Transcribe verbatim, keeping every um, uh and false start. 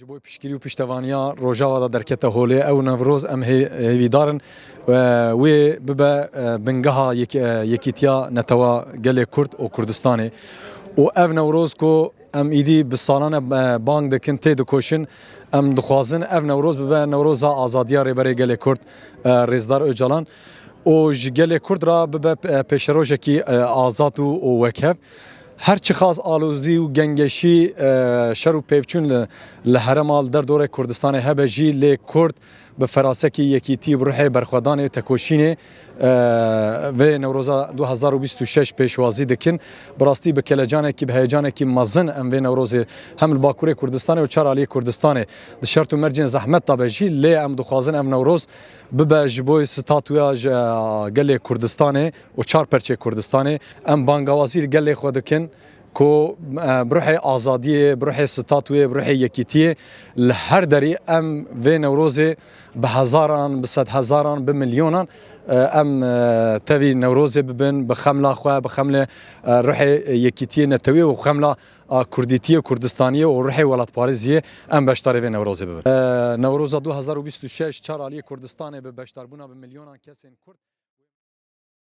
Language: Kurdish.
Ji bo piştgirî û piştevaniya Rojava de derkete holê. Ew Newroz em hê-, hêvîdar in, e, wê bibe, e, bingeha yek-, e, yekîtiya netewa gelê Kurd û Kurdistanê. Û ev Newroz ku em îdî bi salan e, e, bang dikin, tê dikoşin, em dixwazin ev Newroz bibe Newroza azadiya Rêberê Gelê Kurd, e, Rêzdar Ocalan. Û ji gelê Kurd re bibe, e, pêşerojekî, e, azad û, û wekhev. Her çiqas alozî û gengeşî, e, şer û pevçûn li, li herêma li derdorê Kurdistanê hebe jî, lê Kurd bi ferasekî, yekîtî, bi ruhê berxwedanê, tekoşînê, e, vê Newroza du hezar û bîst û şeş pêşwazî dikin. Bi rastî bi kelecanekî, bi heyecanekî mezin em vê Newrozê hem li Bakurê Kurdistanê û çar aliyê Kurdistanê di şert û mercên zehmet de be jî, lê em dixwazin ev Newroz bibe ji bo statûya ji, e, gelê Kurdistanê û çar perçê Kurdistanê. Em bangawazî li gelê xwe dikin ku, e, bi ruhê azadiyê, bi ruhê statûyê, bi ruhê yekîtiyê li her derî em vê Newrozê bi hezaran, bi sedhezaran, bi milyonan, e, em, e, tevî Newrozê bibin, bi xemla xwe, bi xemlê, e, ruhê yekîtiyê netewî û xemla, e, kurdîtiyê, kurdistaniyê û ruhê welatparêziyê em beşdarê vê Newrozê bibin. E, Newroza du hezar û bîst û şeş çar aliyê Kurdistanê bi beşdarbûna bi milyonan kesên Kurd